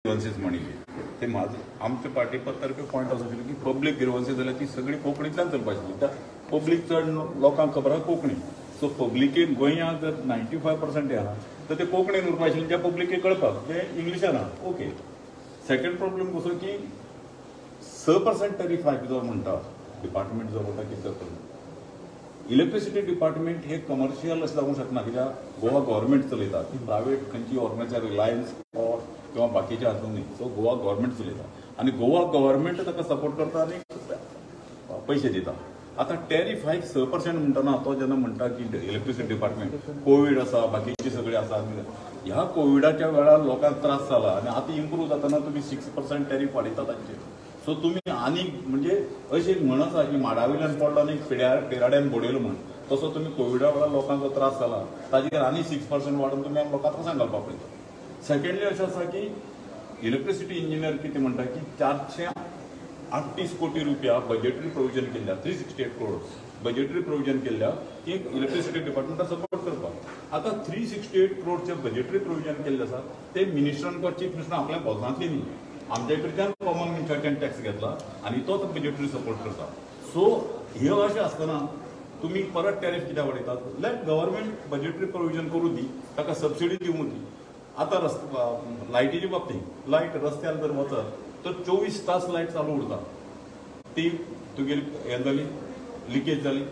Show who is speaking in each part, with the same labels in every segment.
Speaker 1: ग्रिवन्सीस म्हणिल्ली ते म्हाजो आमच्या पार्टी तर्फे पॉयंट असो आशिल्लो की पब्लीक ग्रिवन्सीस जाल्यार ती सगळी कोंकणींतल्यान चलपाची आशिल्ली. त्या पब्लीक चड लोकांक खबर आसा कोंकणी, सो पब्लिकेक गोंयांत जर 95% आहा तर ते कोंकणीन उरपा आशिल्ले ज्या पब्लिकेक कळपाक, ते इंग्लिशान आहा. ओके, सेकंड प्रॉब्लम कसो की 6% टॅरीफ हायक जो म्हणटा डिपार्टमेंट जो म्हणटा की 6%. इलेक्ट्रिसिटी डिपार्टमेंट हे कमर्शियल अशें जावंक शकना कित्याक गोवा गव्हर्मेंट चलयता, ती प्रायवेट खंयची ऑर्गनायझेशन रिलायन्स ऑर किंवा बाकीचे हातूंत न्ही. सो गोवा गव्हर्मेंट चलयता आनी गोवा गव्हर्मेंट ताका सपोर्ट करता आनी पयशे दिता. आतां टॅरीफ हायक 6% म्हणटना तो जेन्ना म्हणटा की इलेक्ट्रिसिटी डिपार्टमेंट कोवीड आसा बाकीची सगळी आसा, ह्या कोविडाच्या वेळार लोकांक त्रास जाला आनी आतां इम्प्रूव जातना तुमी 6% टॅरीफ वाडयता तांचेर. सो तुमी आनीक म्हणजे अशी एक म्हण आसा की माडा वयल्यान पडलो आनी पेराड्यान बडयलो म्हण, तसो तुमी कोविडा वेळार लोकांचो त्रास जाला ताजेर आनी 6% वाडोवन तुमी लोकांक त्रासान घालपाक पळयता. सेकंडली अशें आसा की इलेक्ट्रिसिटी इंजिनियर कितें म्हणटा की 438 कोटी रुपया बजेटरी प्रोविजन केल्ल्या, 368 करोड बजेटरी प्रोविजन केल्ल्या की इलेक्ट्रिसिटी डिपार्टमेंटाक सपोर्ट करपाक. आतां 368 करोडचे बजेटरी प्रोविजन केल्ले आसा ते मिनिस्टरान किंवा चीफ मिनिस्टरान आपल्या बोल्सांतली न्ही, आमच्या कडच्यान कॉमन मनशाच्यान टॅक्स घेतला आनी तोच बजेटरी सपोर्ट करता. सो हे अशें आसतना तुमी परत टॅरीफ कित्याक वाडयतात? लेट गव्हर्मेंट बजेटरी प्रोविजन करूं दी, ताका सबसिडी दिवूं दी. आतां लायटीच्या बाबतींत लायट रस्त्यार जर वचत तर 24 तास लायट चालू उरता, ती तुगेली हें जाली लिकेज जाली,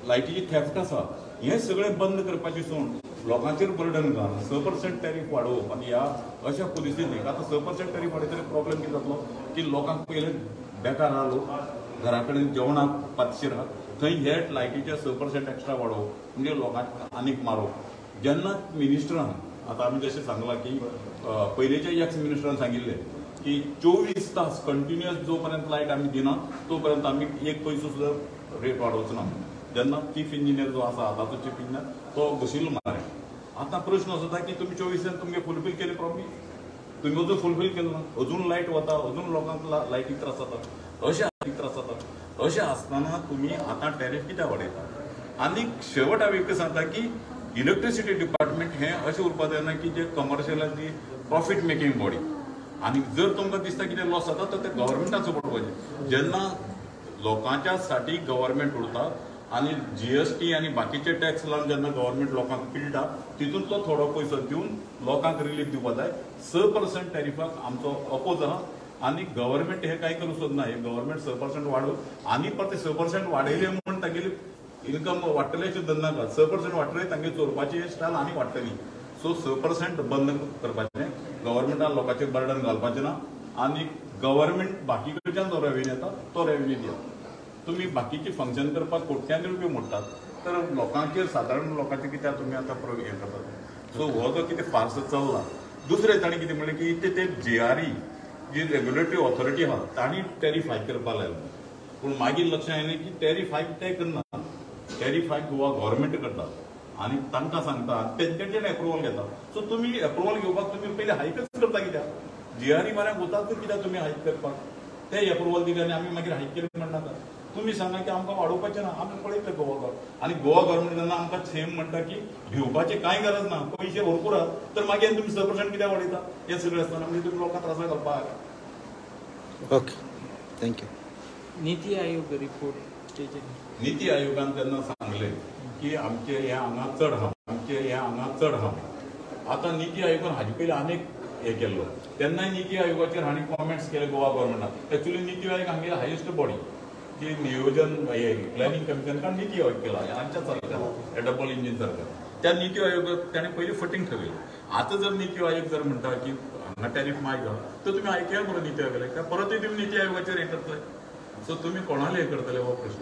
Speaker 1: लायटीची थेफ्ट आसा. हें सगळें बंद करपाचें सोडून लोकांचेर बर्डन घालून 6% टॅरीफ वाडोवप आनी ह्या अशा परिस्थितीक आतां 6% टॅरीफ वाडयतकीर प्रॉब्लेम कितें जातलो की लोकांक पयले बेकार आहा लोक, घरा कडेन जेवणाक पातशेर आहा, थंय हे लायटीचे 6% एक्स्ट्रा वाडोवप म्हणजे लोकांक आनीक मारोवप. जेन्ना मिनिस्टरान आतां आमी जशें सांगलां की पयलींच्या एक्स मिनिस्टरान सांगिल्लें की 24 तास कंटिन्युअस जो पर्यंत लायट आमी दिना तो पर्यंत आमी एक पयसो सुद्दां रेट वाडोवचो ना. जेन्ना चीफ इंजिनियर जो आसा आतांचो चीफ इंजिनियर तो बशिल्लो मारे. आतां प्रश्न असो जाता की तुमी 24 तास तुमगे फुलफील केले प्रॉमीस, तुमी अजून फुलफील केलें ना, अजून लायट वता, अजून लोकांक लायटीक त्रास जाता. अशें त्रास जाता अशें आसतना तुमी आतां टॅरीफ कित्याक वाडयता? आनी शेवट हांव एक सांगता की इलेक्ट्रिसिटी डिपार्टमेंट हें अशें उरपाक जायना की जे कमर्शियलाची प्रॉफीट मेकिंग बॉडी, आनी जर तुमकां दिसता कितें लॉस जाता तर ते गव्हर्मेंटान सपोर्ट पाहिजे. जेन्ना लोकांच्या साठी गव्हर्मेंट उरता आनी GST आनी बाकीचे टॅक्स लावन जेन्ना गव्हर्मेंट लोकांक पिळटा तितूंतलो थोडो पयसो दिवन लोकांक रिलीफ दिवपाक जाय. 6% टॅरिफाक आमचो अपोज आहा आनी गव्हर्मेंट हें कांय करूंक सोदना. हे गव्हर्मेंट 6% वाडोवन आनी परते 6% वाडयले म्हूण तागेली इन्कम वाडटलें अशें धरनाका. 6% वाडटले तांगे चोरपाची स्टायल आनी वाडटली. सो 6% बंद करपाचें, गव्हर्मेंटान लोकांचेर बर्डन घालपाचें ना आनी गव्हर्मेंट बाकी कडच्यान जो रेवेन्यू येता तो रेवेन्यू दिया. तुमी बाकीची फंक्शन करपाक कोट्यांनी रुपये मोडटात तर लोकांचेर सादारण लोकांचेर कित्याक तुमी आतां हें करतात? सो हो जो कितें फार्स चल्ला. दुसरें ताणें कितें म्हणलें की ते GRE जी रेग्युलेटरी ऑथॉरिटी आहा तांणी टॅरीफ हायक करपाक लायलो, पूण मागीर लक्षांत आयलें की टॅरीफ हायक ते करना, टॅरीफ हायक गोवा गव्हर्मेंट करता आनी तांकां सांगता तेंच्याच्यान एप्रुवल घेता. सो तुमी एप्रुवल घेवपाक तुमी पयलीं हायकच करता कित्याक? GRE वाल्यांक वतात कित्याक तुमी हायक करपाक? ते एप्रुवल दिले आनी आमी मागीर हायक केलें म्हणनाका. तुमी सांगा की आमकां वाडोवपाचें ना, आमी पळयतले गोवा गव्हर्मेंट. आनी गोवा गव्हर्मेंट जेन्ना आमकां सेम म्हणटा की भिवपाची कांय गरज ना, पयशे भरपूर आहा, तर मागीर तुमी 6% कित्याक वाडयता? हें सगळें आसतना म्हणजे तुमी लोकांक त्रासाक घालपाक.
Speaker 2: Okay, thank you.
Speaker 3: NITI Aayog report,
Speaker 1: NITI आयोगान तेन्ना सांगलें की आमचे हे हांगा चड आहा, आमचे हे हांगा चड आहा. आतां निती आयोगान हाजे पयलीं आनीक हें केल्लो, तेन्नाय निती आयोगाचेर हांणी कॉमेंट्स केले Goa गव्हर्मेंटान. Actually NITI Aayog हांगे highest body जी नियोजन हे प्लॅनिंग कमिशन कारण निती आयोग केला आमच्या सरकार डबल इंजीन सरकार, त्या निती आयोगाक ताणें पयलीं फटींग ठरयलें. आतां जर निती आयोग जर म्हणटा की हांगा टॅरीफ मायक आहा तर तुमी आयकया बरो निती आयोगाक, परतूय तुमी निती आयोगाचेर हें करतले. सो तुमी कोणाले हें करतले हो प्रश्न.